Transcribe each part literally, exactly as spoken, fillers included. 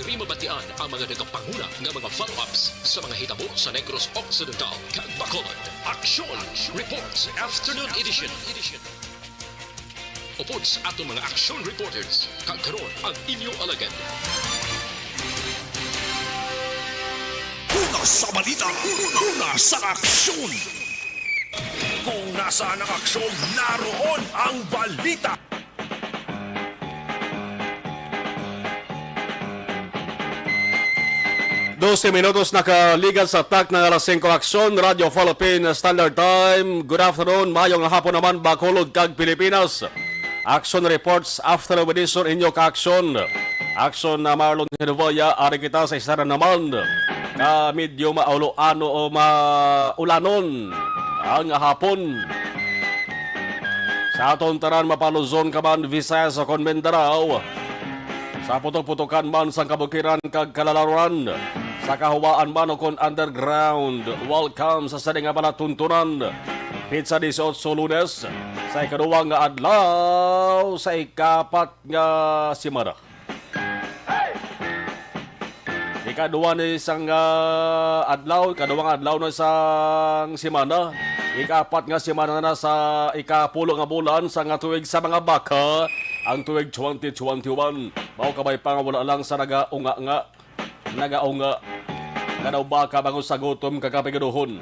Diri mabatian ang mga nagapanguna nga mga follow-ups sa mga hitabo sa Negros Occidental kag Bacolod. Aksyon Reports Afternoon Edition. Upod sa aton mga aksyon reporters, kag karon ang inyo alagad. Una sa balita, una sa aksyon. Kung nasaan ang aksyon, naroon ang balita. Dose minutos nakaligal sa tak ng alas singko. Aksyon, Radyo Philippine Standard Time. Good afternoon, mayong hapon naman, Bacolod kag Pilipinas. Action Reports Afternoon Edition, inyo ka-aksyon. Aksyon na Marlon Hinovaya, ari kita sa isa na naman ka medyo maulo-ano o maulanon ang hapon. Sa aton tanan, mapa-Luzon ka man, Visayas o kon Mindanao, sa putok-putokan man sang kabukiran kag kalalaronan, sa kahuwaan man o kon underground, welcome sa sini nga palatuntunan. Petsa dieciocho, Lunes, sa ikaduwa nga adlaw sa ikapat nga semana. Ikaduha ni sang, ah, adlaw, ikaduha nga adlaw na sang semana. Ikaapat nga semana na sa ikapulo nga bulan sa nga tuig sa mga baka, ang tuig twenty twenty-one. Mao kabay pa nga wala lang sa nagaunga nga, nagaunga nga daw baka bangod sa gutom kag kapigaduhon.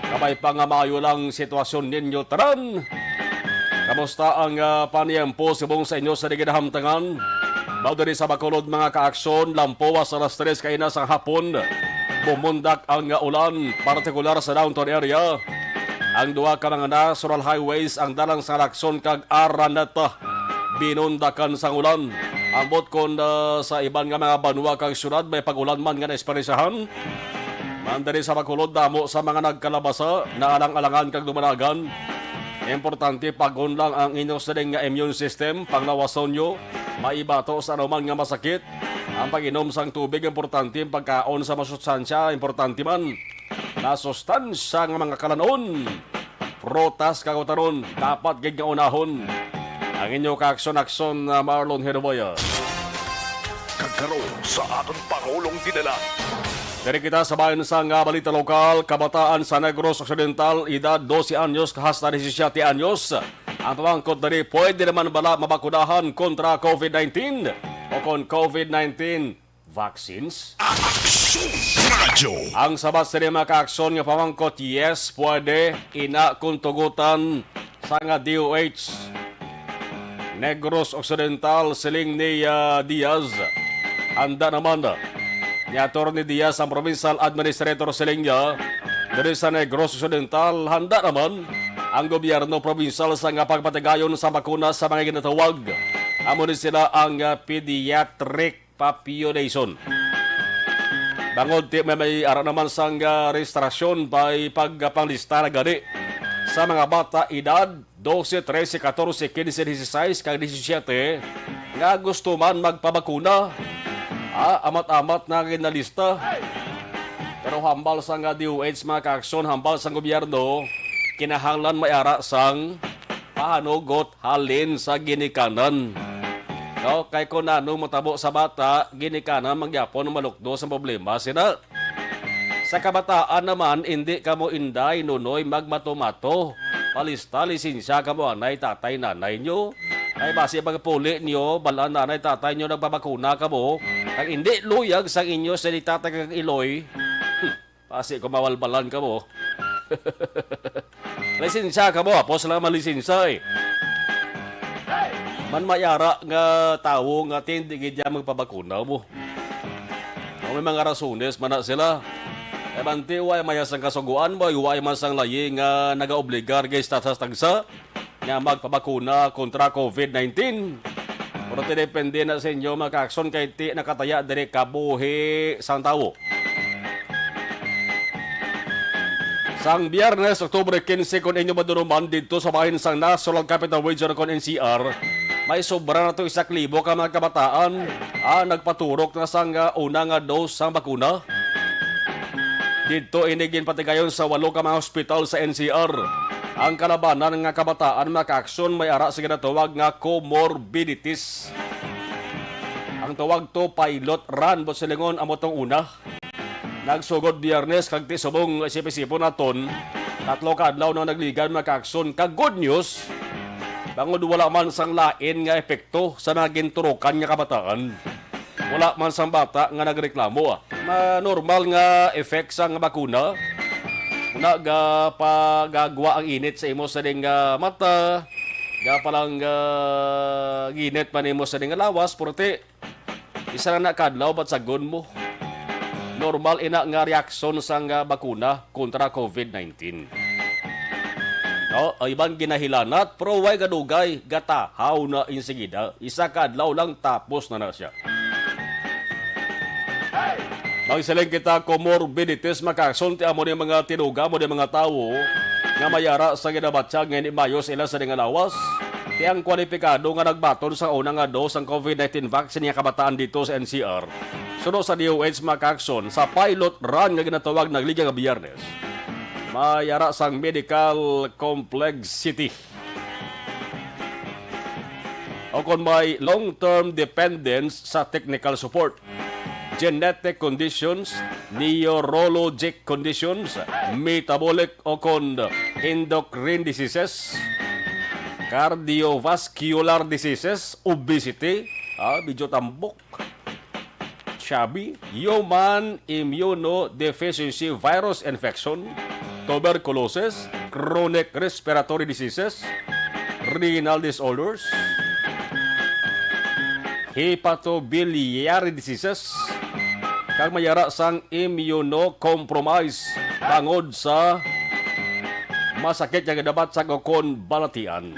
Kabay pa nga maayo lang sitwasyon ninyo tanan. Kamusta ang, ah, paniyempo subong sa inyo sa di ginahamtangan? Mao diri sa Bacolod, mga kaaksyon, lampuwas alas tres kaina sang hapon. Bumundak ang, ah, ulan, partikular sa downtown area. Ang duha ka mga national highways, ang dalan sa Lacson kag Araneta, binundakan sang ulan. Ambot kon, ah, sa iban nga mga banwa kag syudad may pag-ulan man nga naesperisahan. Man diri sa Bacolod, damo sa mga nagkalabasa, naalang-alangan kag dumalagan. Importante, pag-on lang ang inyo sining nga immune system, panglawason nyo, maibato sa anuman nga masakit. Ang pag-inom sang tubig, importante, ang pagkaon sa masustansya, importante man. Na sustansya nga mga kalanon, prutas kag utanon, dapat gid nga unahon. Ang inyo kaaksyon-aksyon, ah, Marlon Herboya. Kag karon sa aton pangulong dinala. Diri kita sa bahin sang, ah, balita lokal, kabataan sa Negros Occidental, edad dose anyos hasta disisiete anyos. Ang pamangkot diri, pwede naman bala mabakunahan kontra COVID nineteen o kon COVID nineteen vaccines? Aksyon Radyo. Ang sabat sa mga kaaksyon nga pamangkot, yes, pwede. Ina kung tugutan sa nga D O H Negros Occidental, siling ni, ah, Diaz. Handa naman ni Attorney Diaz, ang provincial administrator, siling niya, diri sa Negros Occidental, handa naman ang gobyerno provincial sa nga pagpatigayon sa bakuna sa mga ginatawag. Amo ni sila ang, ah, pediatric population. Bangod ti may, may ara naman sang, ah, restrasyon pay pagpanglista na gani sa mga bata edad dose, trese, katorse, kinse, dieciséis, kag disisiete nga gusto man magpabakuna. Ah, amat-amat na ginalista. Pero hambal sang D O H, mga kaaksyon, hambal sang gobyerno, kinahanglan may ara sang pahanugot halin sa ginikanan. No, kay kung ano matabo sa bata, ginikanan man gyapon ang malukdo sa problema sina. Sa kabataan naman, indi kamo, inday, nunoy, magmato-mato. Palista, lisensya kamo, anay, tatay, nanay nyo. Ay basi pagpuli nyo, balaan nanay, tatay nyo nagpabakuna kamo. Kag indi luyag sang inyo sa tatay kag iloy. Basi ko mawalbalan kamo. Lisensya kamo, apos lang malisensya eh. Man may ara nga tawo nga tindi gid niya magpabakuna mo. O may mga rasones man na sila. Kay manti, wa may sang kasugoan ba, wa man sang layi nga nagaobligar kay sa tagsa nga magpabakuna kontra COVID nineteen. Pero ti depende na sa inyo, mga kaaksyon, kay ti nakataya diri kabuhi sang tawo. Sang Biyernes, Oktubre quince, kung inyo maduruman didto sa bahin sang National Capital Region kon N C R, may sobra na to isa ka libo ka mga kabataan, ah, nagpaturok na sang, ah, una nga dose sang bakuna. Didto ini ginpatigayon sa walo ka mga hospital sa N C R. Ang kalabanan nga kabataan, mga kaaksyon, may ara sa ginatawag nga comorbidities. Ang tawag to pilot run, buot silingon, amo tong una. Nagsugod Biyernes kag ti subong isip-isipon naton, tatlo ka adlaw nang nagligan, mga kaakson. Kag good news, bangod wala man sang lain nga epekto sa mga ginturukan nga kabataan. Wala man sang bata nga nagreklamo, ah. Ma-, normal nga effect sang bakuna. Una, ga-, pagagwa ang init sa imo sa ding, ah, mata. Ga palang, ah, ginit man imo sa ding lawas, purti. Isa na na ka adlaw, batsagon mo. Normal ina nga reaksyon sang, ah, bakuna kontra COVID nineteen. No, ay, iban ginahilanat, pero way gadugay, gatahaw na insigida. Isa ka adlaw lang, tapos na na siya. Magsiling kita, comorbidities, mga kaakson, ti amo ni mga tinuga, amo ni mga tawo nga may ara sa ginabatyag nga hindi maayo sa ila sa ding lawas. Ti ang kwalipikado nga nagbaton sa una nga dose sang COVID nineteen vaccine nga kabataan dito sa N C R. Suno sa D O H, mga kaakson, sa pilot run nga ginatawag nagliga nga Biyernes, may ara sang medical complexity. O kon may long-term dependence sa technical support, genetic conditions, neurologic conditions, metabolic o kon endocrine diseases, cardiovascular diseases, obesity, ah, medyo tambok, chubby, human immunodeficiency virus infection, tuberculosis, chronic respiratory diseases, renal disorders, hepatobiliary diseases, kag may ara sang immunocompromise bangod sa masakit nga ginabatyag o kon balatian.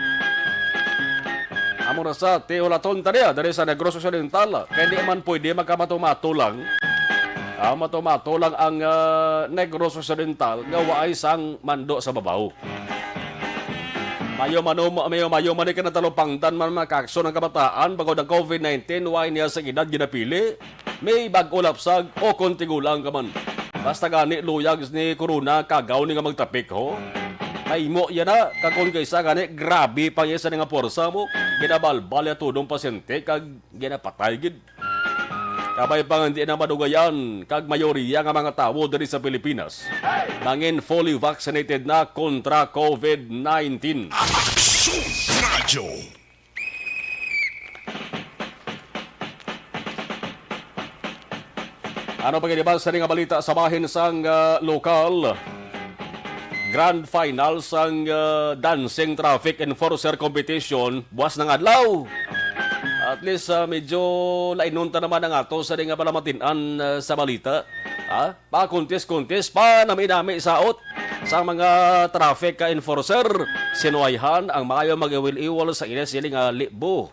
Amo na sa ti hulaton ta niya diri sa Negros Occidental, kay di man pwede magkamato-mato lang. Ah, mato-mato lang ang, ah, Negros Occidental nga waay sang mando sa babaw. Mayo man o, mayo, mayo man ni kinatalupangdan man, mga kaakson, ang kabataan bangod ang COVID nineteen, waay niya sa edad ginapili. May bag-o lapsag o kon tigulang ka man. Basta gani luyag ni corona, kagaw ni nga magtapik, ho. Mahimo yan na, kag kon kaysa gani, grabe pa niya sa nga puwersa mo, ginabalbal ya tudong pasyente, kag ginapatay gid. Kabay pa nga hindi na madugayan, kag mayoriya nga mga tawo diri sa Pilipinas mangin fully vaccinated na kontra COVID nineteen. Aksyon Radyo. Ano pa gid ba sa nga balita sa bahin sang, ah, lokal? Grand final sang, ah, Dancing Traffic Enforcer Competition buwas na nga adlaw. At least, ah, medyo lainon ta naman ang ato sa di nga pala matin-an, ah, sa balita. Ha? Pakuntis-kuntis, panami-nami saot sa mga traffic ka enforcer. Sinuwayhan ang maayo mag-iwil-iwol sa ila sila nga libo.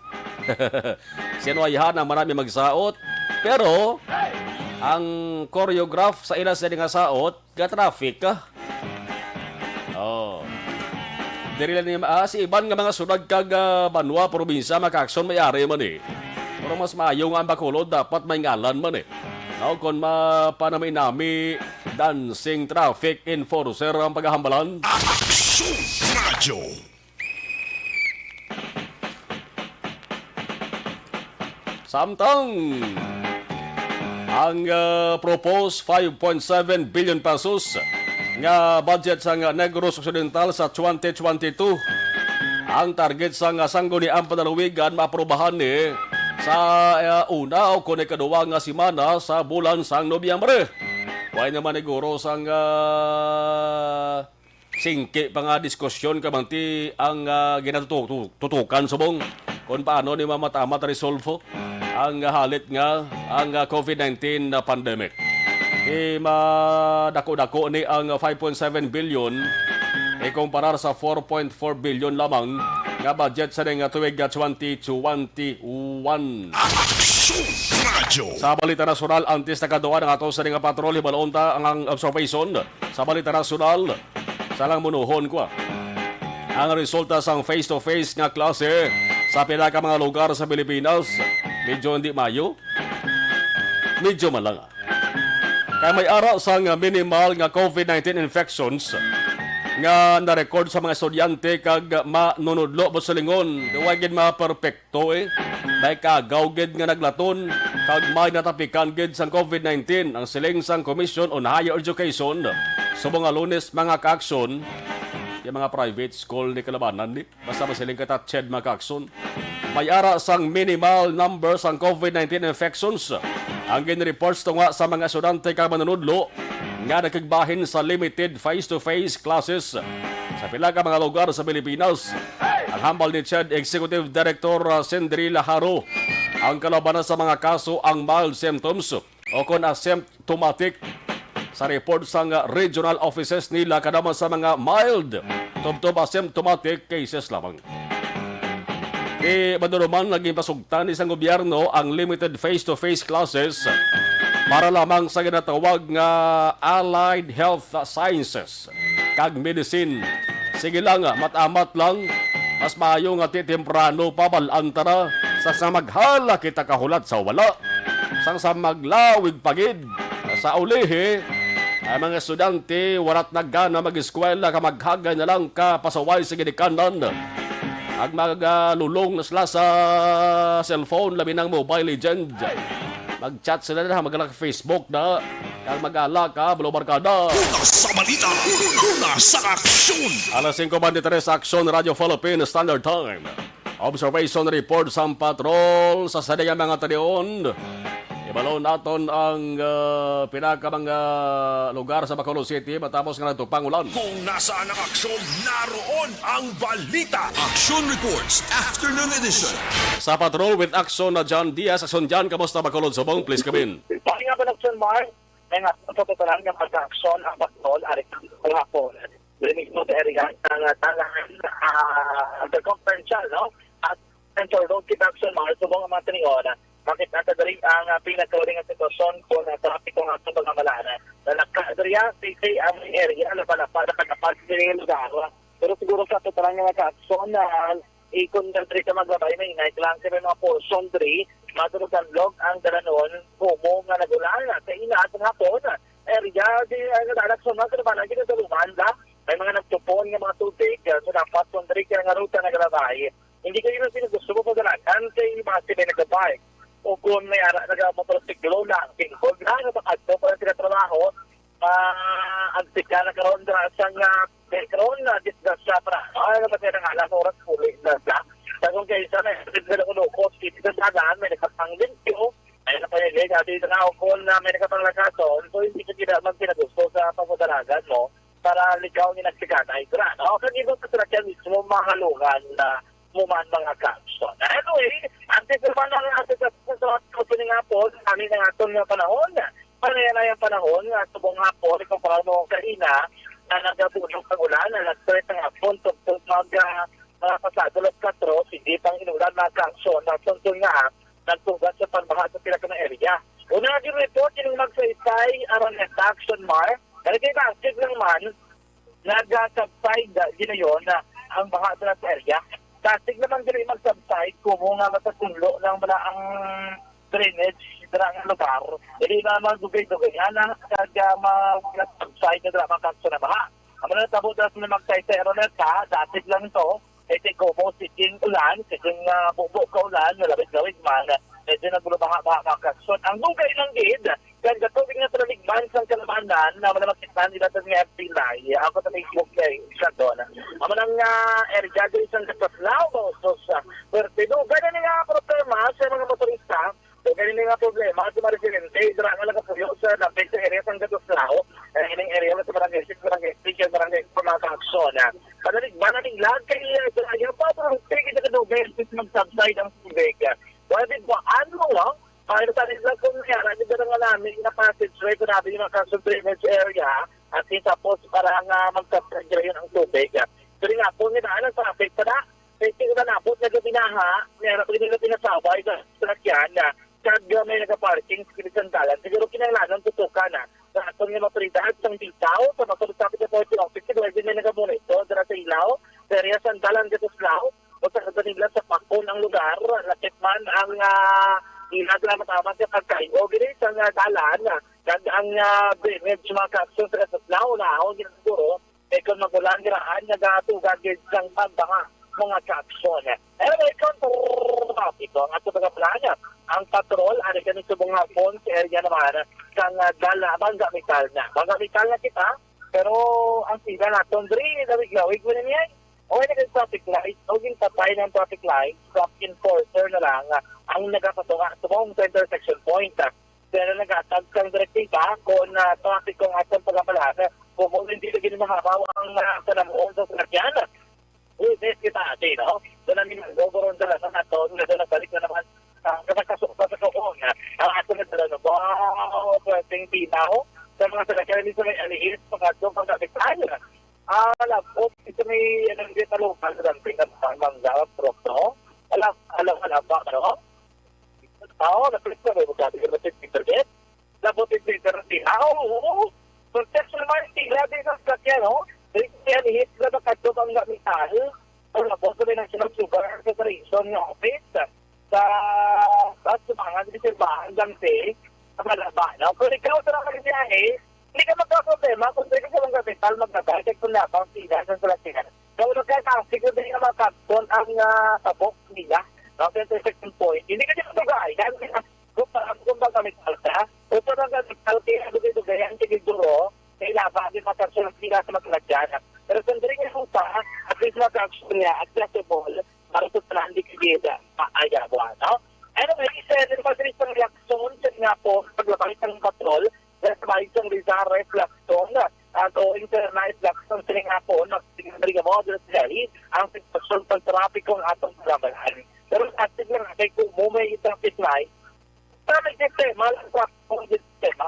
Sinuwayhan ang marami magsaot. Pero ang choreograph sa ila sila nga saot, ga-traffic ka. Oh. Diri lang ni, ah, si iban nga mga syudad kag, ah, banwa, probinsya, mga kaakson, may ari man eh. Pero mas maayo nga ang Bacolod dapat may ngalan man eh. Now, kung mapanami-nami, dancing traffic enforcer ang paghahambalan. Aksyon Radyo. Samtang ang, ah, proposed five point seven billion pesos nga budget sang Negros Occidental sa twenty twenty-two, ang target sang Sangguniang Panlalawigan maaprubahan ni sa, ah, una o kon ikaduwa nga semana sa bulan sang Nobyembre. Way naman ni guro sang, ah, singki pa nga diskusyon ka man ti ang, ah, ginatutukan subong kung paano ni mamatamat resolve ang, ah, halit nga ang, ah, COVID nineteen na pandemic. Ti madako-dako ni ang five point seven billion ikumparar sa four point four billion lamang nga budget sa ning tuig nga twenty twenty-one. Aksyon Radyo. Sa balita nasyonal, antes nakaduan ang ato sa ning patrol, hibalon ta ang, ang observation sa balita nasyonal. Sa lang munuhon ko, ah. Ang resulta sang face-to-face nga klase sa pila ka mga lugar sa Pilipinas, medyo hindi mayo. Medyo man lang, ah. Kay may ara sang minimal nga COVID nineteen infections nga na-record sa mga estudyante kag manunudlo, buot silingon, di way gid maperpekto, eh. May kagaw gid nga naglaton kag may natapikan gid sang COVID nineteen ang siling sang Commission on Higher Education. Subong nga Lunes, mga ka-aksyon, yung mga private school ni kalabanan ni, basta masiling ka ta, Ched, mga ka-aksyon. May ara sang minimal number sang COVID nineteen infections ang ginreports tunga sa mga estudyante kag manunudlo nga nakigbahin sa limited face-to-face classes sa pila ka mga lugar sa Pilipinas. Ang hambal ni Ched Executive Director, uh, Sindri Laharo, ang kalabanan sa mga kaso ang mild symptoms o kon asymptomatic. Sa report sang regional offices nila, kadamo sa mga mild tubtob asymptomatic cases lamang. Di maduruman, naging pasugtan ni sang gobyerno ang limited face-to-face classes para lamang sa ginatawag nga allied health sciences kag medicine. Sige lang, mat-amat lang. Mas maayo nga ti temprano pa bal-an ta na sa, sa maghala kita kahulat sa wala. Sang sa maglawig pa gid. Sa ulihi, ang mga estudyante wara't naggana mag-eskwela ka maghagay na lang ka pasaway sa ginikanan. Ag magalulong na sila sa cellphone, labi ng Mobile Legend. Mag-chat sila na, magala ka Facebook na, kag magala ka, balo barkada. Una sa balita, una sa aksyon. Alas singko beintitres, Aksyon Radio Philippine Standard Time. Observation report sang patrol sa sadya mga talion. Ibalo naton ang, ah, pinaka mga lugar sa Bacolod City matapos nga nagtupang ulan. Kung nasaan ang aksyon, naroon ang balita. Action Reports, Afternoon Edition. Sa patrol with Action na John Diaz. Action John, kamusta Bacolod Subong? Please come in. Pati nga ba, Action Mark? May nga sa totolan nga mag-aksyon ang patrol ari sa hapon. Diri mismo sa area ang, ah, tanan, ah, circumferential, no? At central road kita action mahal subong ang mga tinion. Makita ta diri ang, ah, pinakauli nga sitwasyon kung, ah, trapiko nga sa pagmamalaan. Nalaka diri, ah, sisi ang area, lapalapa, nakatapad sa sining lugar. Pero siguro sa totolan nga nagka-aksyon na ikon nga diri sa maglabay, may night lang sa may mga portion diri, madurog ang log ang dalanon, kumo nga nagulan sa ina at hapon. Area di ay nadalag sa mga kalabanan, ginadaluman la. May mga nagtupon nga mga tubig, ah, sa dapat kung diri kaya nga ruta nagalabay. Hindi kayo na sila gusto mo padalagan kay base may nagabay. O kung may ara nagamotorsiklo lang, tingkod na, nga makadto pa lang sila trabaho, ah, ang tika na karon dira sa nga, ah, Petron, ah, disgrasya pa na. Ay, ano ba siya ng alas oras, huli na siya. Sa kung kayo sa may, sa lukos, dito sa dalan, may nagkapang limpyo, may nakapayalig, ati ito na, o kung, ah, may nakapanglakason, so hindi ka sila magpinagusto sa pagpadalagan mo para ligaw ni nagsiganay. Dira, no? Kag iba pa sila siya mismo, mahalungan na mo man mga ka-aksyon. Anyway, ang naman ang ato sa, sa, sa, sa, nga po, sa amin ang aton nga panahon. Panayang panahon nga subong hapon, ikumpara mo sa ina, na nagabulog ang ulan, na nagtuloy ang hapon, tugtog mag, ah, mga pasado alas kwatro, sige pang inulan mga ka-aksyon, na sundon nga, nagtugas sa pagbaha sa pila ka mga area. Una nga report, yung magsaysay, Araneta, Action Mar, nalagay ba active lang man, nag-subside, ah, ginayon, ah, ang baha sa area. Dasig naman diri mag-subside, kumo nga matatunlo lang bala ang drainage dira nga lugar. Dili na magdugay-dugay, ana, kag, ah, mag-subside na dira, mga ka-aksyon, na baha. Amo na tabo dira sa magsaysay, Araneta, dasig lang to. Kay kumo, siking ulan, siking, ah, bubo ka ulan, nalawig-lawig man. Medyo nagbulo baha-baha, mga ka-aksyon. Ang dugay lang gid, kag gatubig nga panaligban sang kalabanan na wala makita nila sa nga F B Live. Ako sa Facebook kay siya doon. Amo nang, ah, area diri sa Gataslao, Baustos, ah, Puerto Dugan na nga problema sa mga motorista. Dugan na nga problema sa mga residente. Dira nga nakapuyo sa lapit sa area sa Gataslao. Eh, ining area sa barangay six, barangay three, kag barangay four, mga ka-aksyon, ah. Panaligban na nila kay, ah, sa ayaw pa, pero sige, sa kadugay, mag-subside ang tubig. Wala din po, ano, no? Ay, natanin lang kung may ara, di ba nga namin na passageway, kung nabi yung mga council drainage area, at least tapos para nga magkapagirayon ang tubig. Pero nga po, may daan ang traffic pa na. Kaya tingnan na po, nagabinaha, may ara pa rin nila pinasabay sa sasakyan na kag may nagaparking sa gilid sang dalan. Siguro kinahanglanon tutukan na sa aton nga mga otoridad sang bitaw, sa mga sabit-sabit sa authority office, siguro din may nagamonitor dira sa ilaw, sa area sang dalan dito sa Lao, o sa kanila sa Pakon ang lugar, lakip man ang, ah, ila sila matama sa pagkaigo gini sa nga dalan, ah, kag ang, ah, drainage, mga ka-aksyon, sa Kataslao na ako gini siguro, kay kung magulan, dirahan, nagatuga gid sang pagbaha, mga ka-aksyon. Anyway, kung trapiko, ang ato mga patrol, ari kami subong hapon sa area naman sang, ah, Dala, Bangga Metal na. Bangga Metal na kita, pero ang sila naton diri, lawig-lawig man niya. O, nag-traffic light, o, yung patay ng traffic light, traffic enforcer na lang, ah, ang nagapatunga subong sa intersection point. Pero naghatag sang direktiba kung, ah, traffic kung asa ang pagkamalan, kung hindi lagi mahabaw ang, ah, panamuon sa salakyan. Witness kita, ate, no? Doon ang ginagawa ko ron dala sa naton, nga doon nagbalik na naman, ah, kasakaso-, kasakaon, ah, ang ato na dala, no? Wow, pwedeng binaw sa mga salakyan sa may alihis, mga doon, mga kapitan. Ah, labot, ito may, ano, hindi pa lokal, something na mga mangga, bro, no? Alam, alam, alam ba, no? Tao, na-press na ba yung magkabigyan ng internet? Labot yung internet, eh. Ah, oo, oo. Protection Martin, grabe yung sakyan, no? Dahil kaya ni Hitler na kadto ang gamitan. Ang labot ko may National Sugar Federation nga office. Sa, sa sumangan, di sila ba, hanggang si, sa Malaba, no? Pero ikaw, sa mga biyahe, hindi ka magkaproblema kung pwede ka lang kapital, magkabay, kaya kung labang sila sa salakyan. Kung nagkakasig, hindi ka makakton ang, ah, tabok nila, no? Sa intersection point. Hindi ka niya magkabay. Kaya kung, kung, kung ba kami palta, kung parang ka nagpalti, ang dugay-dugay, ang tigiduro, kailangan din makasunod sila sa magkakadyan. Pero kung dili niya kung pa, at least makasunod niya, accessible, para sa tanan, di ka gid, ah, maayawan, no? Anyway, sa, sa, sa reaksyon sa nga po, paglabay sa patrol, sa may isang Rizal Reflection, at o internal Reflection sa nga po, nagsigarilyo mo, dahil ang sitwasyon sa trapiko ang atong paglabanan. Pero sa atin lang, kay kung mo may isang pitnay, sa may sistema, lang sa akong sistema,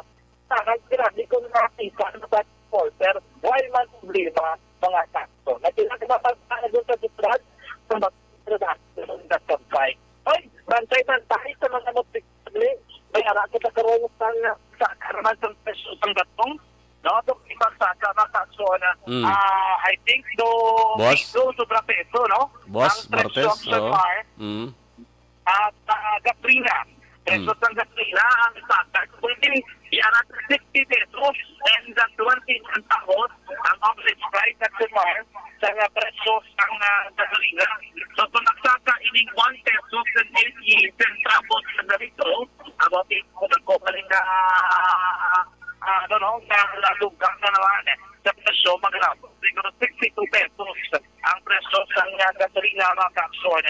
sa akin, sinabi ko na nakita na sa call, pero why man problema, mga sakto? Nagkita ka ba pag ano sa sitwasyon? Sa mga sa supply. Ay, bantay-bantay sa mga motorsiklo. May ara kita karon sang, sa karaman sang presyo sang gatong. No, to ipagsaka, mga kaagsoon, Mm. ah, I think do Boss? piso, sobra piso, no? Boss Ang presyo Martes, sa oo. car Mm. at, ah, gasolina. Presyo Mm. sang gasolina, ang standard pwedeng i-arat sixty pesos and the twenty centavos ang average price at the bar sa nga presyo sang, ah, gasolina. So, kung nagsaka ining one pesos and eighty centavos sa litro, about it, kung nagkukuling na, ah, ano, no, na, na lugar na naman, eh, sa presyo, maglabot siguro sixty-two pesos ang presyo sang, ah, gasolina, mga kaagsoon,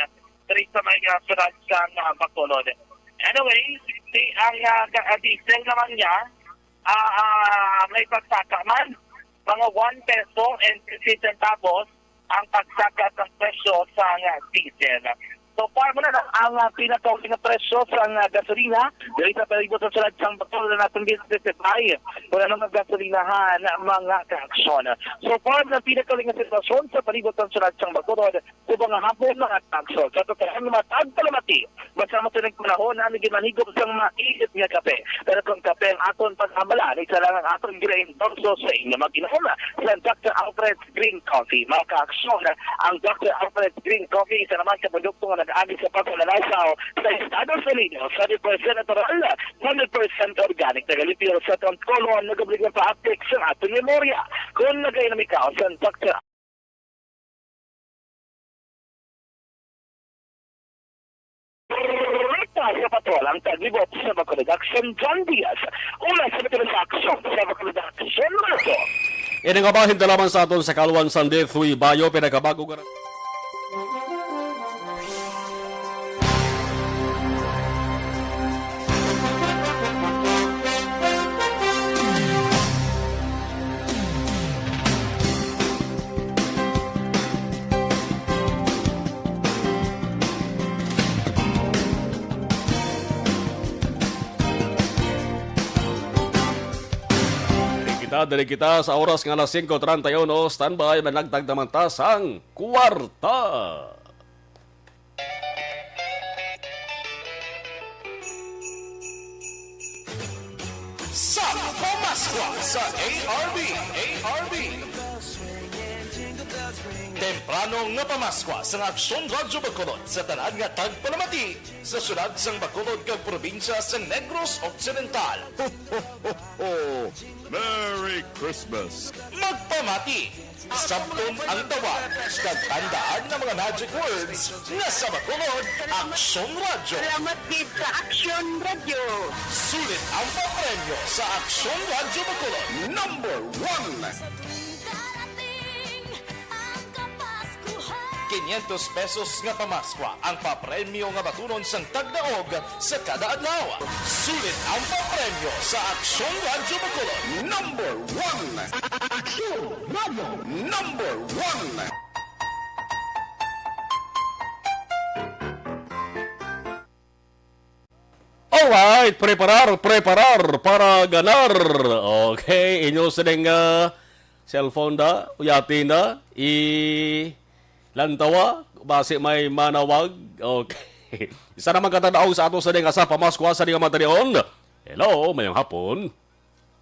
diri sa may, ah, siyudad sang, ah, Bacolod. Anyway, si, ang, ah, ga-, ah, diesel naman niya, ah, ah, may pagsaka man, mga one peso and fifty centavos ang pagsaka sa presyo sa, ah, diesel. So far mo na lang ang, ah, pinakauli nga presyo sa, ah, gasolina diri sa palibot sa siyudad sang Bacolod na natin gid specify kung ano nga gasolinahan, mga kaaksyon. So far, ang pinakauli nga sitwasyon sa palibot sa siyudad sang Bacolod, subong nga hapon, mga kaaksyon. Sa totoong matag palamati, basta mo sining panahon, nami ginmanhigop sang mainit nga kape. Pero kung kape ang aton pag-amalan, isa lang ang aton gina-endorso sa inyo mag-inom, sa Doctor Alfred's Green Coffee. Mga kaaksyon, ang Doctor Alfred's Green Coffee, isa naman ka produkto nga nag-agi sa pagpalalasaw sa Estados Unidos, hundred percent natural, hundred percent organic, nagalimpyo sa atong colon, nagabalik ng paaptik sa aton memorya. Kung nagainom ikaw sa Doctor Rita sa Patrol, ang taglibot sa Bacolod Action, John Diaz. Una sa Bacolod Action, sa Bacolod Action, Marco. Ini nga bahin na lamang sa aton sa Kalwan San Dith, Bayo, pinakabago nga Kita, diri kita sa oras nga alas singko treinta y uno. Standby, managtag naman ta sang kwarta. Sa Pamaskwa sa A R B, A R B. Temprano nga pamaskwa sang Aksyon Radyo Bacolod sa tanan nga tagpalamati sa syudad sang Bacolod kag probinsya sang Negros Occidental. Merry Christmas! Magpamati, sabton ang tawag, kag tandaan nga mga magic words nga sa Bacolod, Aksyon Radyo. Salamat gid sa Aksyon Radyo. Sulit ang papremyo sa Aksyon Radyo Bacolod. Number one. Sa tuwing darating ang Kapaskuhan. Quinientos pesos nga pamaskwa ang papremyo nga batunon sang tagdaog sa kada adlaw. Sulit ang papremyo sa Aksyon Radyo Bacolod. Number one. Aksyon Radyo. Number one. Alright, preparar, preparar para ganar. Okay, inyo sining, ah, cellphone da, uyati na, i-lantawa, basi may manawag. Okay. Isa naman katanaw sa ato sa nga sa pamaskwa sa nga matanion. Hello, mayong hapon.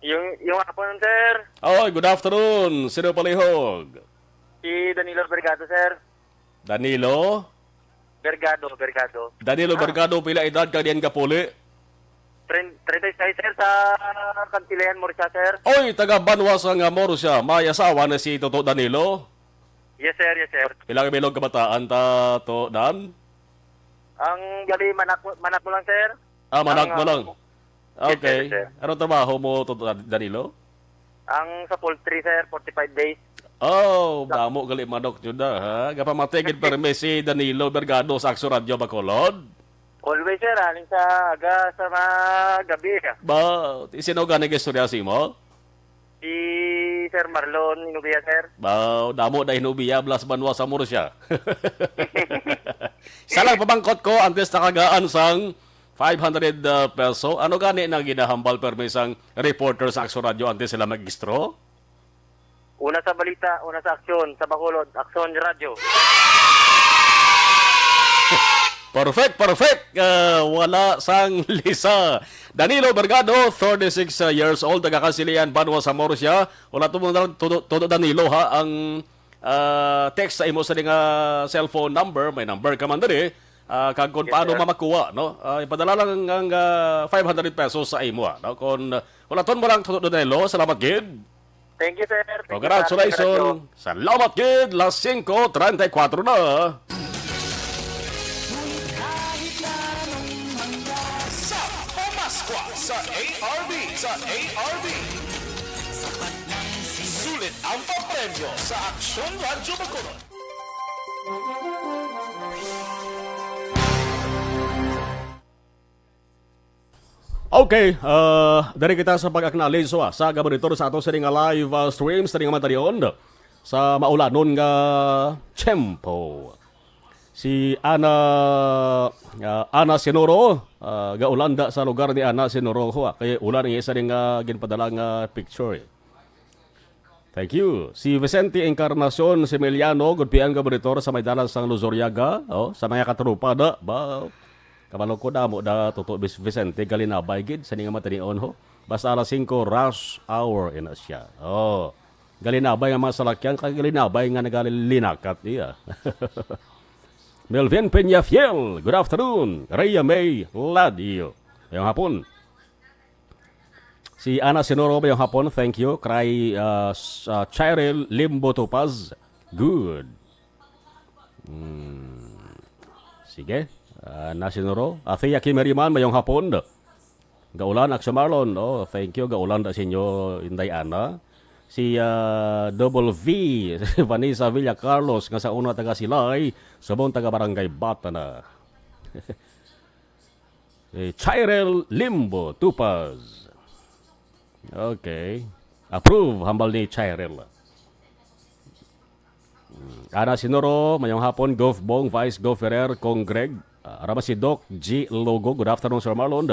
Yung, yung hapon, sir. Oy, good afternoon. Sino palihog? Si Danilo Bergado, sir. Danilo? Bergado, Bergado. Danilo Ah. Bergado, pila edad ka diyan ka puli? Tren-, treinta y seis, sir, sa Kantilayan, Murcia, sir. Oy, taga Banwa sa nga Murcia. May asawa na si Toto Danilo? Yes, sir, yes, sir. Pila ka bilog kabataan ta to, Dan? Ang gali, manak, manak mo lang, sir. Ah, manak Ang, mo ah, lang. Yes, sir, Okay. yes, sir. Ano trabaho mo, Toto Danilo? Ang sa poultry, sir, forty-five days. Oh, Sa- damo gali manok jud na, ha? Gapamatigid permi si Danilo Bergado sa Akso Radio Bacolod. Always, sir, aling sa aga, sa mga gabi, ah. Ba, sino gani istorya si mo? Si Sir Marlon Hinubia, sir. Ba, damo na Hinubia, blas banwa sa Murcia. Isa lang pamangkot ko, antes nakagaan sang five hundred, uh, peso. Ano gani na ginahambal permi sang reporter sa Akso Radio antes sila mag-extra? Una sa balita, una sa aksyon, sa Bacolod, Aksyon Radyo. Perfect, perfect. Uh, wala sang lisa. Danilo Bergado, thirty-six years old, taga Kasilian, Banwa sa Murcia. Wala to mo na lang, todo, todo Danilo, ha, ang, ah, text sa imo sa nga cellphone number. May number ka man diri. Ah, kag kung Yes, paano sir. mamakuha, no? Ah, ipadala lang ang, ah, five hundred pesos sa imo, ah, no? Kung, ah, wala ton mo lang, todo Danilo, salamat gid. Thank you, sir. Thank you, sir. Congratulations. Salamat gid. Las singko treinta y cuatro na. Sa Pamaskwa sa A R B, sa A R B. Sulit ang papremyo sa Aksyon Radyo Bacolod. Okay, ah, diri kita sa pag-acknowledge, ah, sa gabonitor sa ato sini nga live, ah, stream sa nga matanion sa maulanon nga tiyempo. Si Ana, ah, Ana Sinoro, ah, gaulanda sa lugar ni Ana Sinoro, ah, kay ulan ang isa ning, ah, ginpadala nga picture, eh. Thank you. Si Vicente Encarnacion Similiano, gudpian nga monitor sa may dalan sang Luzuriaga. Oh, sa mga katrupa na, ba, kabalo ko damo na Toto Bis-, Vicente, galinabay gid sa nga matanion ho. Basta alas singko, rush hour, ina siya. Oh, galinabay nga mga salakyan, kag galinabay nga nagalinakat iya. Melvin Peñafiel, good afternoon. Rhea May Ladio, mayong hapon. Si Ana Sinoro, mayong hapon, thank you. Kay, ah, s-, ah, Chirel Limbo Topaz, good. Hmm. Sige. Ana Sinoro. Athea Kimeriman, mayong hapon. Gaulan, Aksyon Marlon. Oh, thank you. Gaulan da sa inyo, Inday Ana. Si, ah, Double V, Vanessa Villa Carlos, nga sa una taga Silay, subong taga Barangay Bata na. Eh, Chirel Limbo Tupaz. Okay. Approve, hambal ni Chirel. Mm, Ana Sinoro, mayong hapon, Gov Bong, Vice Gov Ferrer, Kong Greg. Ah, ara man si Doc G Logo. Good afternoon, Sir Marlon.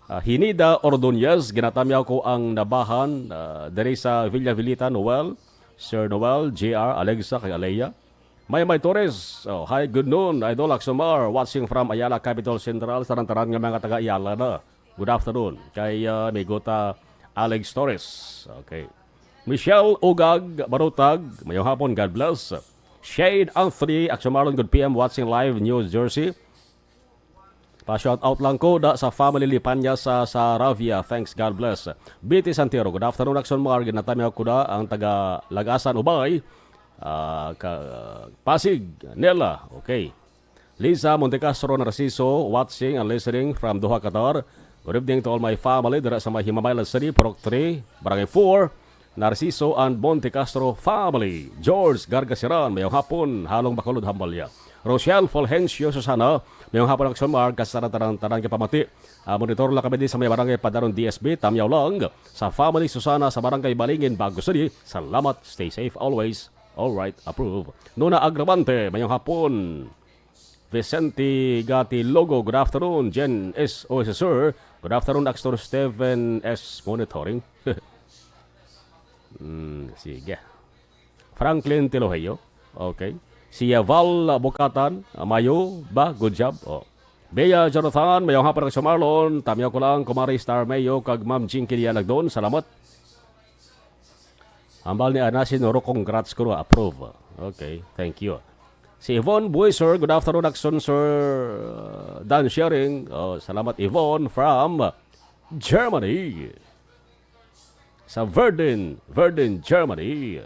Ah, Hinida Ordonez, ginatamyaw ko ang nabahan, ah, diri sa Villa Vilita, Noel, Sir Noel, J R, Alexa, kay Alea. Maymay Torres, oh, hi, good noon, Idol Aksomar, watching from Ayala, Capitol Central, sa tanan-tanan nga mga taga-Ayala na. Good afternoon kay, ah, amigo ta, Alex Torres. Okay. Michelle Ugag Barutag, mayong hapon, God bless. Shane Anthony, Action Marlon, good P M, watching live, New Jersey. Pa-shout out lang ko da sa family Lipanya sa Saravia. Thanks, God bless. B T Santero, good afternoon, Action Mar. Ginatamyaw ko da ang taga Lagasan, Ubay. Ah, ka, Pasig, Nela. Okay. Lisa Montecastro Narciso, watching and listening from Doha, Qatar. Good evening to all my family dira sa may Himamaylan City, Purok three, Barangay four, Narciso and Montecastro family. George Gargasiran, mayong hapon, halong Bacolod, Hambalya. Rochelle Fulgencio Susana, mayong hapon, Action Mar, kag sa tanan, tanan nga pamati. Ah, monitor lang kami di sa may Barangay Padaron D S B, tamyaw lang sa family Susana sa Barangay Balingin, Bago City. Salamat, stay safe always. All right, approve. Nona Agravante, mayong hapon. Vicente Gatilogo, good afternoon. Jen S O S, sir. Good afternoon, Actor Steven S. Monitoring. Hmm, sige. Franklin Tiloheyo. Okay. Si Yaval Bukatan, ah, mayo ba? Good job. Oh. Bea Jonathan, mayong hapon, Action Marlon. Tamyaw ko lang, Kumari Star Mayo, kag Ma'am Jinky Dialagdon. Salamat. Hambal ni Anasin Oro, congrats ko, approve. Okay, thank you. Si Yvonne Buiser, good afternoon, Action Sir, uh, Dan Sharing. Oh, salamat, Yvonne, from Germany. Sa Verdun, Verdun, Germany.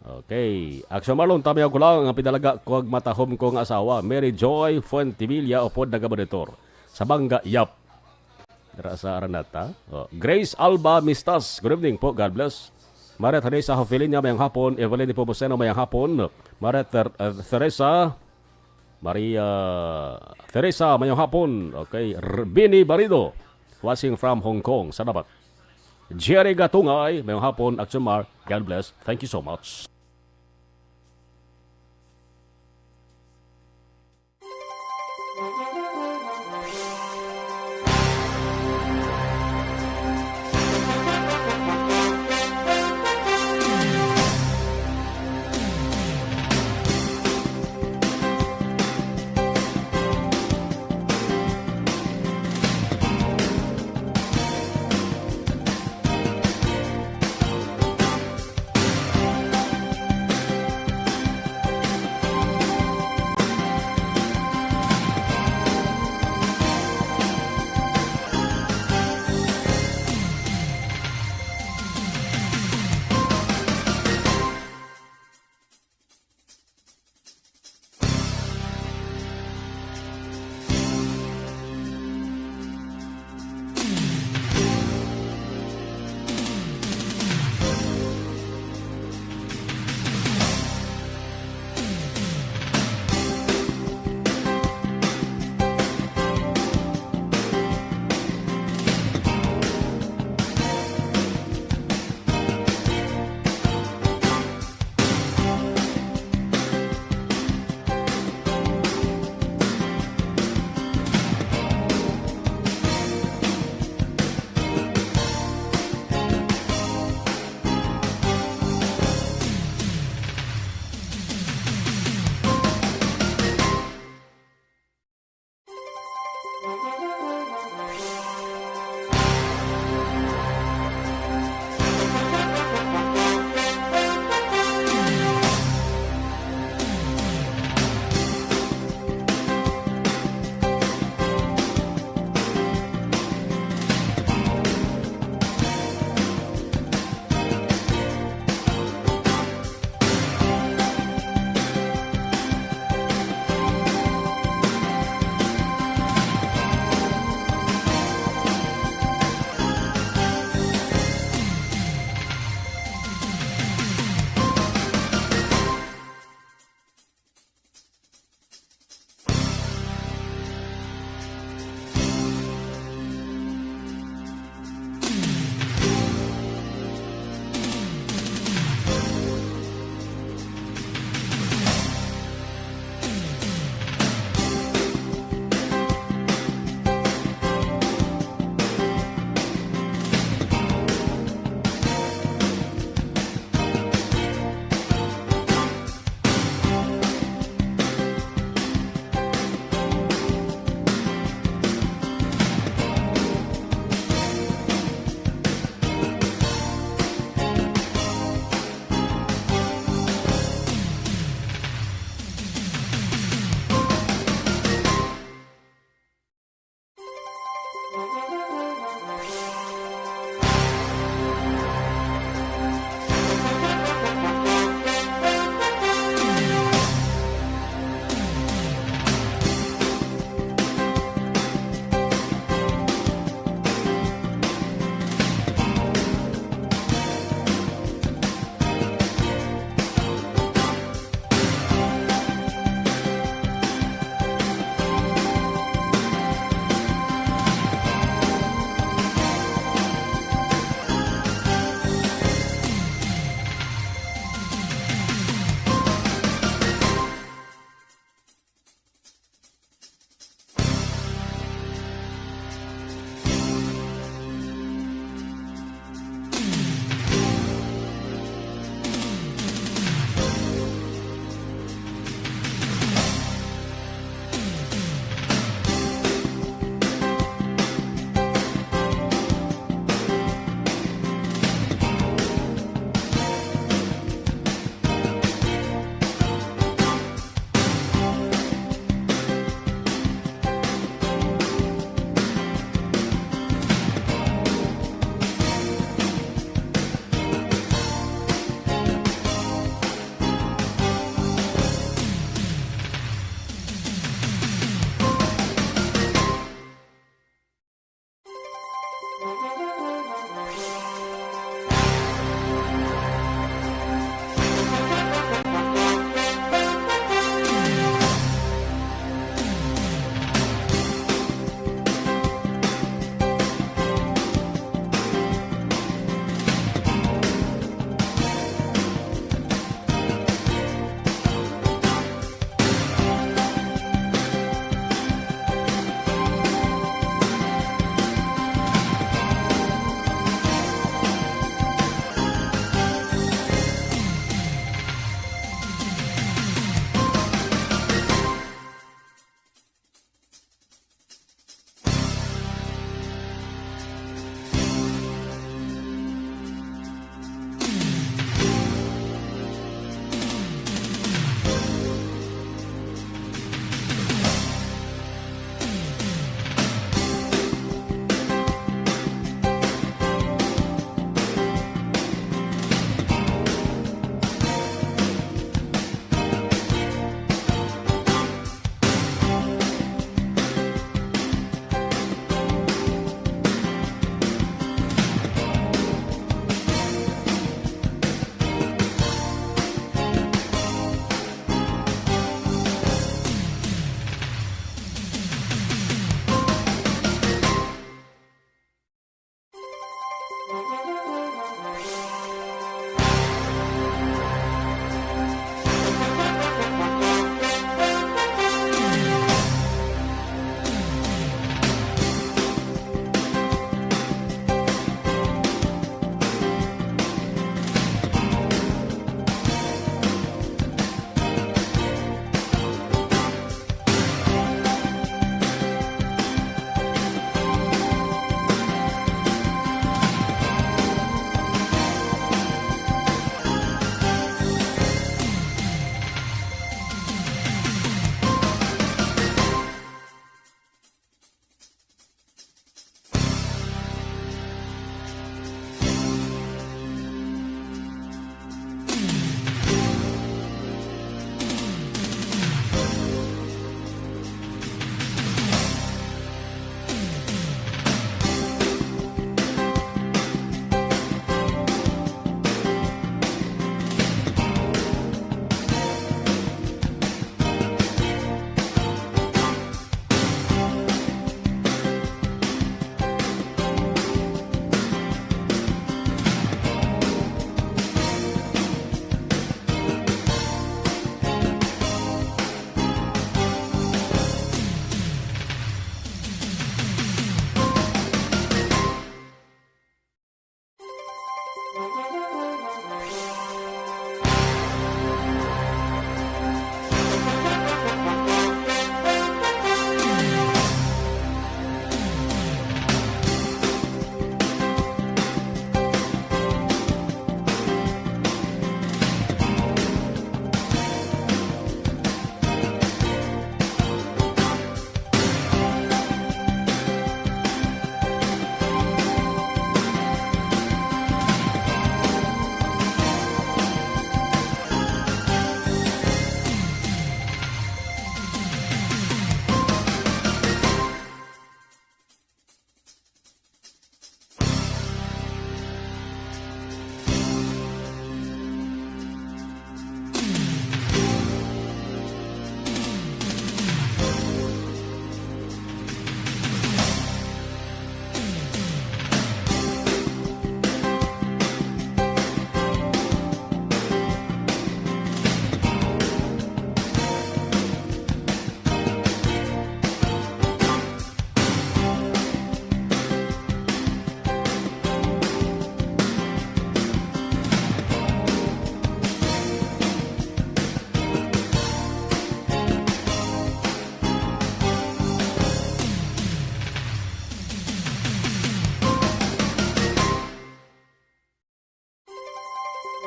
Okay. Action Marlon, tamyaw ko lang ang pinalaga ko ag matahom ko nga asawa, Mary Joy Fuentivilla, upod nagamonitor sa Bangga, Yap. Dira sa Araneta. Oh, Grace Alba Mistas, good evening po. God bless. Maria Teresa Hofilinia, mayang hapon. Evelyn Nepomuceno, mayang hapon. Maria Ter-, uh, Teresa, Maria Teresa, mayang hapon. Okay, R-, Bini Barido, watching from Hong Kong. Salamat. Jerry Gatungay, mayang hapon. Action Mar, God bless. Thank you so much.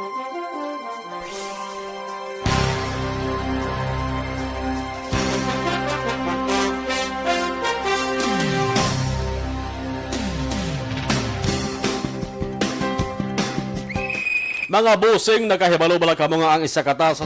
Mga bossing, nakahibalo bala kamo nga ang isa ka tawo sa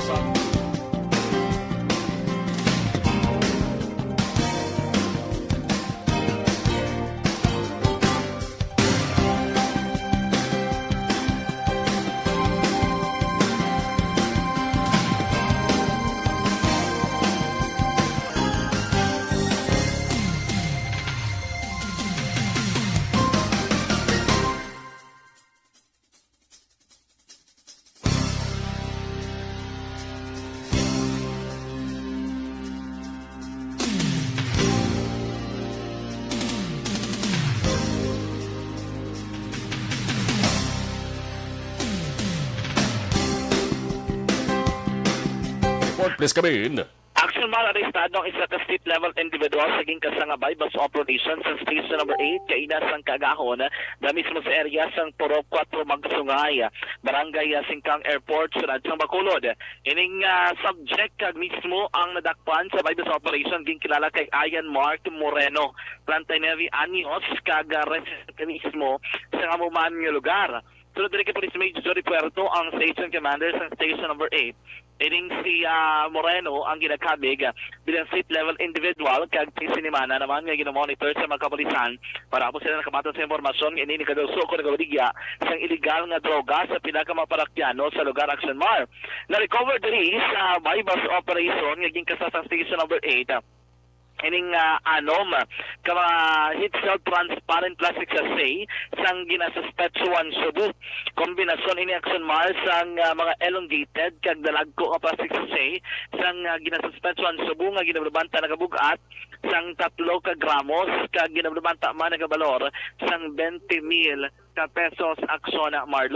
Report, please come in. Action Mar, arestado ang isa ka street level individual sa ginkasa nga buy-bust operation sa Station Number eight, kaina sang kaagahon, na mismo sa area sang Purok Cuatro Magsungay, Barangay, ah, Singkang Airport, Siyudad sang Bacolod. Ining, ah, subject kag mismo ang nadakpan sa buy-bust operation ginkilala kay Ian Mark Moreno, treinta y nueve anyos, kag, ah, residente mismo sa amo man nga lugar. Sunod diri kay Police Major Jory Puerto, ang station commander sa Station Number eight. Ining si, ah, Moreno ang ginakabig, ah, bilang street level individual, kag pila ka semana naman nga ginamonitor sa mga kapulisan para po sila nakabaton sa impormasyon nga ini nagkadulso o nagabaligya sang iligal nga droga sa pila ka mga parokyano sa lugar. Action Mar, na-recover diri sa buy-bust operation nga ginkasa sa Station Number eight, ah, ining, ah, anom ka mga heat-sealed transparent plastic sachet sang ginasuspetsuhan shabu. Kombinasyon ini, Action Mar, sang, ah, mga elongated kag dalagko nga plastic sachet sang, ah, ginasuspetsuhan shabu nga ginabanta nakabug-at sang tatlo ka gramos kag ginabanta man nagabalor sang twenty mil ka pesos. Action Mar,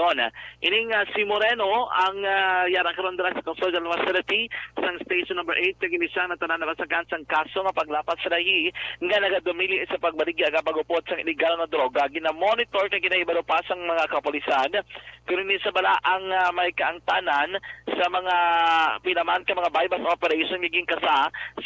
ining, ah, si Moreno ang, ah, yara karon dira sa Custodial Facility sang Station Number eight, kag ini siya natanan nabasag-an sang kaso nga paglapas sa lahi nga nagadumili sa pagbaligya kag pag-upod sang iligal nga droga. Ginamonitor kag ginahibalo pa sang mga kapulisan, pero ini sa bala ang, ah, may kaangtanan sa mga pila man ka mga buy-bust operation nga ginkasa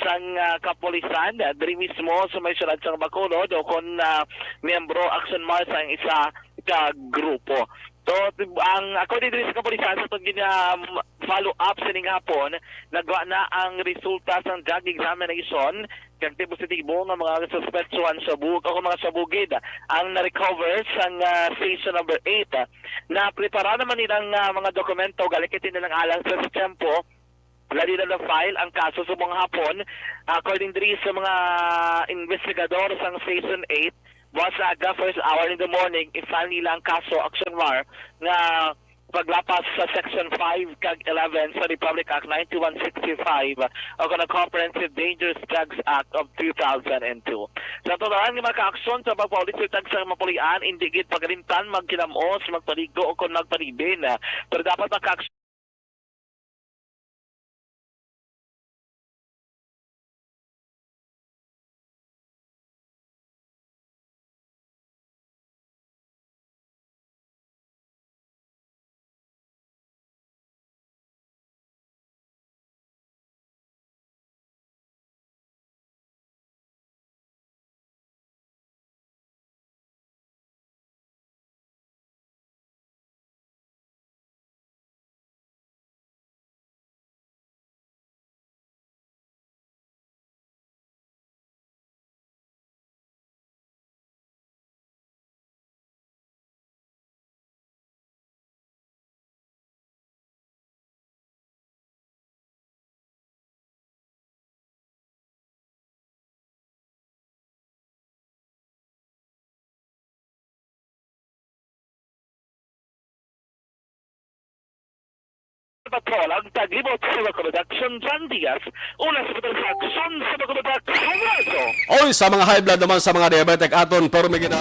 sang, ah, kapulisan, ah, diri mismo sa may siyudad sang Bacolod, o kon, ah, miyembro, Action Mar, sang isa ka grupo. So, ang, according diri sa kapulisan, sa pag gina-, um, follow up sining hapon, nagwa na ang resulta sang drug examination, kag positibo nga mga suspetsuhan shabu o mga shabu gid ang na-recover sang, ah, Station Number eight. Naprepara naman nilang, ah, mga dokumento, gali kay nilang alang sa tiyempo, ready na na-file ang kaso sa mga hapon. According diri sa mga investigador sang Station eight, buwas sa aga, first hour in the morning, i-file nila ang kaso, Action Mar, nga paglapas sa Section five kag eleven sa Republic Act ninety-one sixty-five o kon ang Comprehensive Dangerous Drugs Act of two thousand two. Sa tuloran nga mga kaaksyon sa pagpaulit sa tag sa mapulian, indi gid pagalimtan magkinamos, magpaligo o kon magpanibin. Pero dapat ang kaaksyon Patrol ang taglibot sa Bacolod Action, John Diaz, una sa Patrol sa Aksyon sa Bacolod Action. Oy, sa mga high blood naman, sa mga diabetic, aton porme gina.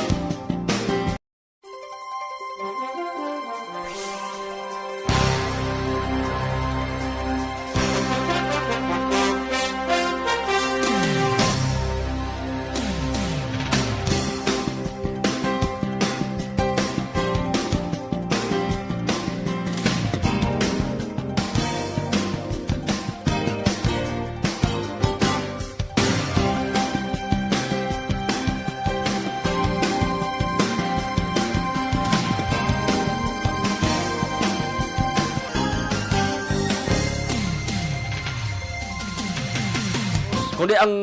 Kundi ang,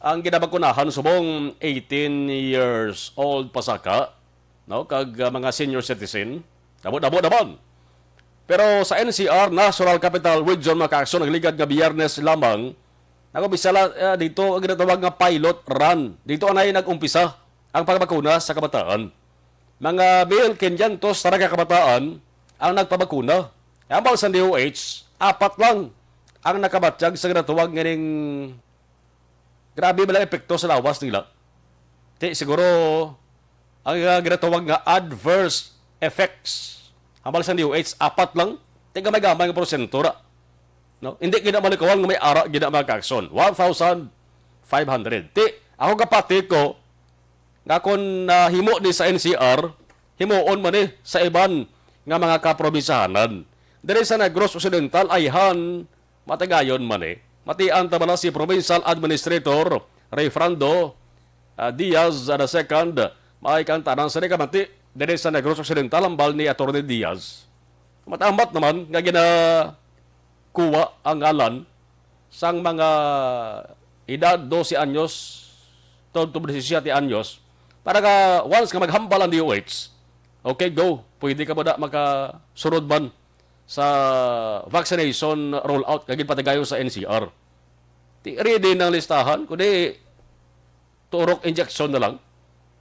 ang ginabakunahan subong eighteen years old pasaka, no, kag, ah, mga senior citizen, damo-damo naman. Pero sa N C R, National Capital Region, mga kaakson, nagligad nga Biyernes lamang, nag-umpisa la-, ah, dito ang ginatawag nga pilot run. Dito anay nag-umpisa ang pagbakuna sa kabataan. Mga mil kinyentos na ka kabataan ang nagpabakuna. Ambal sa D O H, apat lang ang nakabatyag sa ginatawag nga ning grabe ba lang epekto sa lawas nila. Ti, siguro, ang, ah, ginatawag nga adverse effects. Ambal sa D O H, apat lang. Ti, gamay-gamay nga porsyento ra. No? Hindi gina malikawan nga may ara gina mga kaakson. One thousand five hundred. Ti, ako kapati ko, nga kon nahimo ni sa N C R, himuon man ni sa iban nga mga kaprobinsyahanan. Diri sa Negros Occidental, ayhan, matigayon man ni. Matian ta bala si Provincial Administrator Rayfrando, ah, Diaz, ah, the second, may kantanan sa kamati diri sa Negros Occidental, ambal ni Attorney Diaz. Matamat naman nga gina kuha ang ngalan sang mga edad dose anyos tubtob disisiete anyos, para nga once nga maghambal ang D O H, okay, go, pwede ka ba na makasunod man sa vaccination rollout nga ginpatigayon sa N C R. Ti, ready ng listahan, kundi turok injection na lang,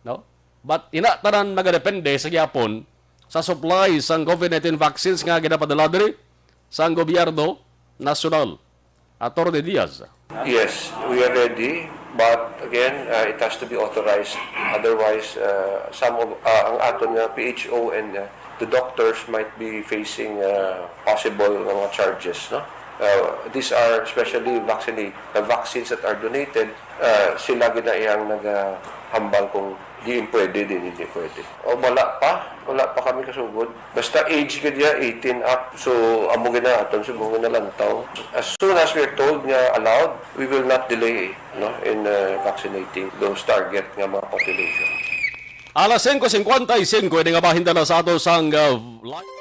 no? But ina tanan magadepende sa gyapon sa supply sang COVID nineteen vaccines nga ginapadala diri sang gobyerno nasyonal. Attorney Diaz. Yes, we are ready, but again, uh, it has to be authorized. Otherwise, uh, some of, uh, ang aton nga P H O and, uh, the doctors might be facing, uh, possible nga mga charges, no? Uh, these are especially vaccine, the vaccines that are donated, uh, sila gid na iyang nagahambal kung diin pwede, diin hindi pwede. O, wala pa, wala pa kami kasugod. Basta age gid ya, eighteen up, so amo gid na aton subong nga nalantaw. As soon as we're told nga allowed, we will not delay, no, in, uh, vaccinating those target nga mga population. Alas singko singkwenta y singko, ini nga bahin dala sa ato sang, uh, live.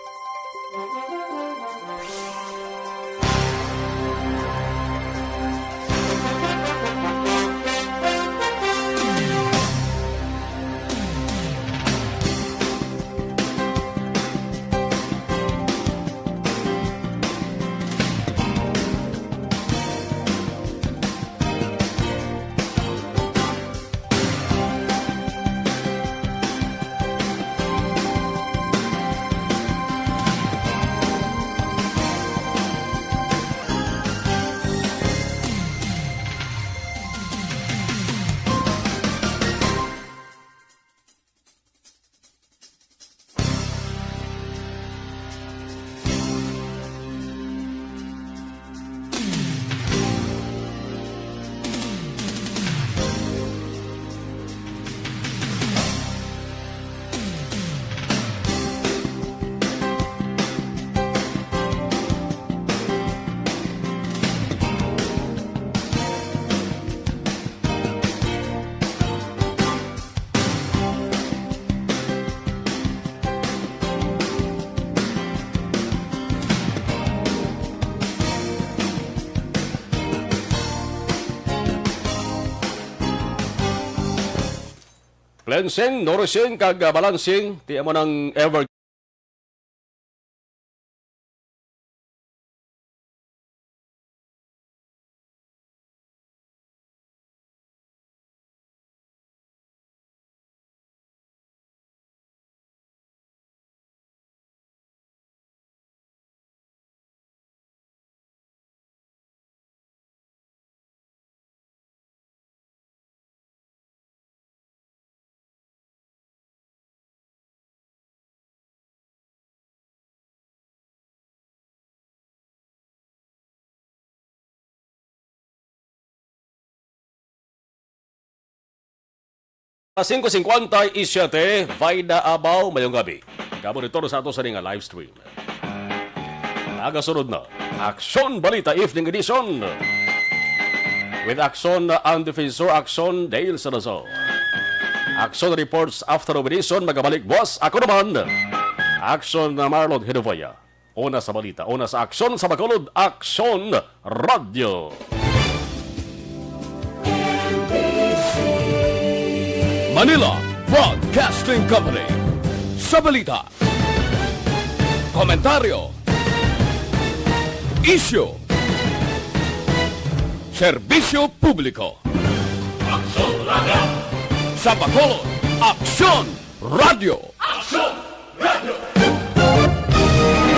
Cleansing, nourishing, kag, ah, balancing, ti amo nang ever Singko singkwenta y siyete, Vaida Abaw, mayong gabi. Kabonitor sa ato sa ning live stream. Nagasunod na, Aksyon Balita Evening Edition. With Aksyon ang Defensor, Aksyon Dale Salazar. Aksyon Reports Afternoon Edition, magabalik buwas. Ako naman, Aksyon na Marlon Hinovaya. Una sa balita, una sa aksyon sa Bacolod, Aksyon Radyo. Manila Broadcasting Company. Sa balita, komentaryo, isyu, serbisyo publiko. Aksyon Radio. Sa Bacolod, Aksyon Radio.